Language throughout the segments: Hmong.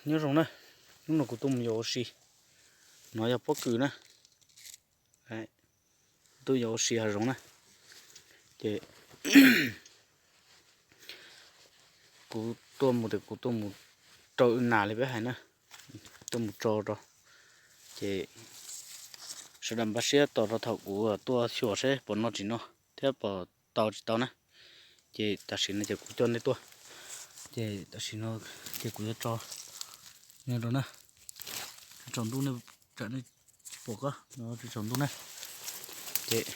Nyob zoo na, hnub no kuv tuaj mus yos ua si, no yog pob kws na, tuaj yos ua si hav zoov na, ces kuv tuaj mus tias kuv tuaj mus rau wb nas li peb hais na, tuaj mus tso rau, ces sawv daws npaj siab tos rau thaum kuv tuaj xyuas seb puas noj tsis noj thiab puas tau tsis tau na. Ces tam sim no ces kuv coj nej tuaj, ces tam sim no ces kuv yuav tso no rau na, tsaus ntuj ne, tsam nej tsis pom ko, tsaus ntuj na, ces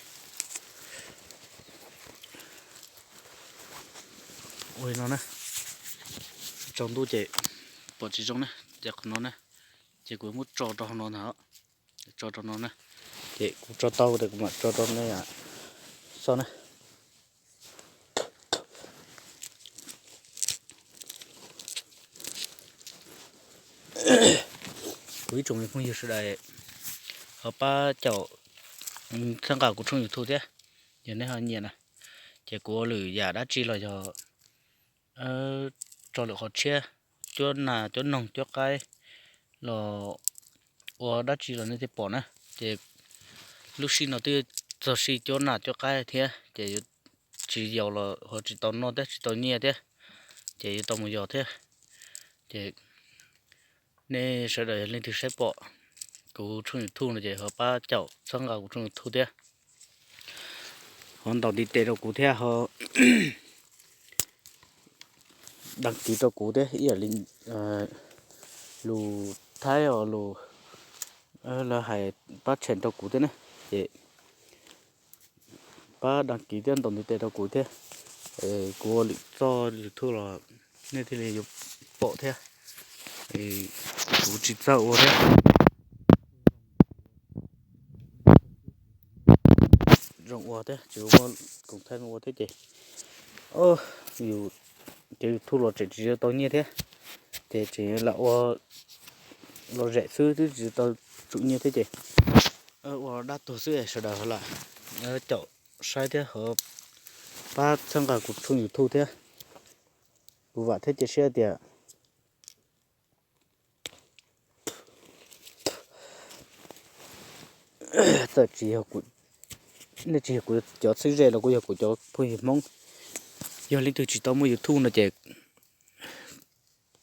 ua li no na, tsaus ntuj ces pom tsis zoo na, ces qhov no na, ces kuv muab tso rau hauv no ntag, tso rau no na, ces kuv tso tau ces kuv mam tso rau nej xauj na. Kuv ib tsoom phooj ywg sawv daws ho pab caum txhawb nqa kuv tshooj YouTube thiab, yog nej ho nyiam na, ces kuv ua lwm yam dab tsi los yog tso lwm qhov tshiab, cuab nas cuab noog cuab qaib los ua dab tsi los nej thiaj pom na. Ces lub sij no twb txog sij cuab nas cuab qaib thiab ces yuav tsis yos los ho tsis tau noj thiab tsis tau nyiaj thiab, ces yuav tau mus yos thiab. Ces nej sawv daws yog leej twg saib pom kuv tshooj YouTube no ces ho pab caum txhawb nqa kuv tshooj YouTube thiab, ho ntaus ntiv tes rau kuv thiab, ho đăng ký rau kuv thiab, ib yam li lus Thaib os, lus lawv hais pab tshee rau kuv thiab na, ces pab đăng ký thiab ntaus ntiv tes rau kuv thiab, kuv ua lwm txoj YouTube los nej thiaj li yuav pom thiab, kuv tsis txawj ua thiab, zoo ua thiab tsis ua muaj koom thaij zoo ua thiab ces yus cov YouTube los tseem tsis tau nyiaj thiab, ces tseem lam ua lom zem xwb twb tsis tau tsum nyiaj thiab ces ua dab tuag xwb, sawv daws ho lam caum saib thiab ho pab txhawb nqa kuv tshooj YouTube thiab. Kuv vam thiab cia siab tias txawm tsis yog, nej tsis yog kuv cov txheeb ze los kuj yog kuv cov phooj ywg Hmoob, yog leej twg tsis tau muaj YouTube no ces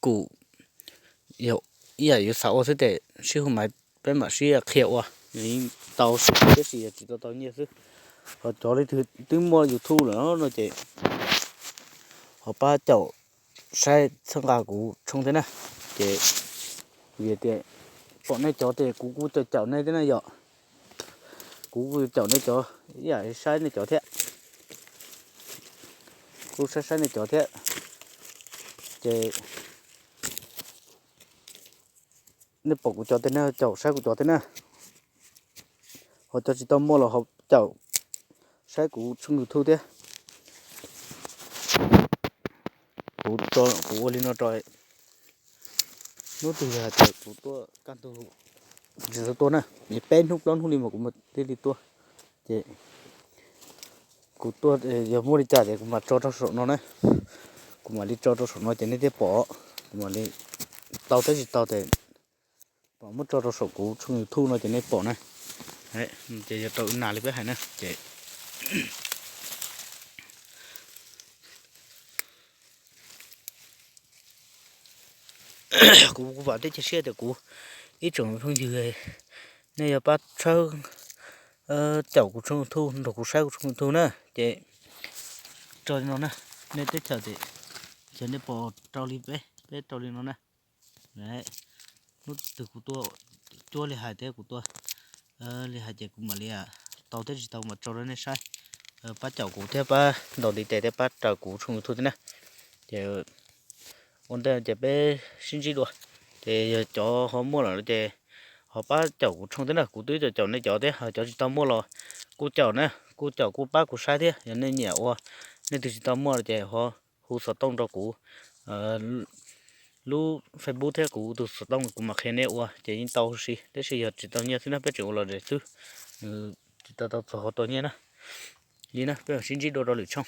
kuv ib yam yuav xav ua xwb ces sib hu mas peb mam sib qhia ua, yeej tau tab sis yog tsis tau tau nyiaj xwb. Ho cov leej twg twb muaj YouTube lawm no ces ho pab caum saib txhawb nqa kuv tshooj thiab na, ces vim tias pom nej cov ces kuv kuj caum caum nej thiab na yom, kuv kuj caum nej cov, ib yam saib nej cov thiab, kuj saib saib nej cov thiab, ces nej pom kuv cov tej nej caum saib kuv cov tej na, ho cov tsis tau muaj los ho caum saib kuv tshooj YouTube thiab. Kuv, kuv ua li no rau, hnub twg yog hais tias kuv tuaj kaj ntug tsis tau tuaj na, peb hnub plaub hnub li mas kuv thiaj li tuaj, ces kuv tuaj yog muaj li cas ces kuv mam tso rau saum no na, kuv mam li tso rau saum no ces nej thiaj pom, kuv mam li tau thiab tsis tau ces mam muab tso rau saum kuv tshooj YouTube no ces nej pom na, ces yog rau wb nas li peb hais na ces kuv kuv vam thiab cia siab tias kuv ib tsoom phooj ywg nej yuav pab txhawb caum kuv tshooj YouTube nrog kuv saib kuv tshooj YouTube na, ces rau li no na, nej teb chaws ces yog nej pom rau li peb, peb rau li no na. Hnub twg kuv tuaj cuab li hais thiab kuv tuaj li hais ces kuv mam li tau thiab tsis tau mam tso rau nej saib, pab caum kuv thiab pab ntaus ntiv tes thiab pab raws kuv tshooj YouTube thiab na, ces ua ntej ces peb sib ntsib dua, ces yog cov ho muaj lawm ces ho pab caum kuv tshooj thiab na, kuv twb caum caum nej cov thiab, ho cov tsis tau muaj los kuj caum na, kuj caum kuj pab kuv saib thiab, yog nej nyiam ua, nej twg tsis tau muaj ces ho hu xov tooj rau kuv lub Facebook thiab kuv tus xov tooj kuv mam qhia nej ua ces yeej tau huv si, tab sis yog tsis tau nyiaj xwb na peb tseem ua lom zem xwb, tsis tau tau txog qhov tau nyiaj na. Li na peb mam sib ntsib dua rau lwm tshooj.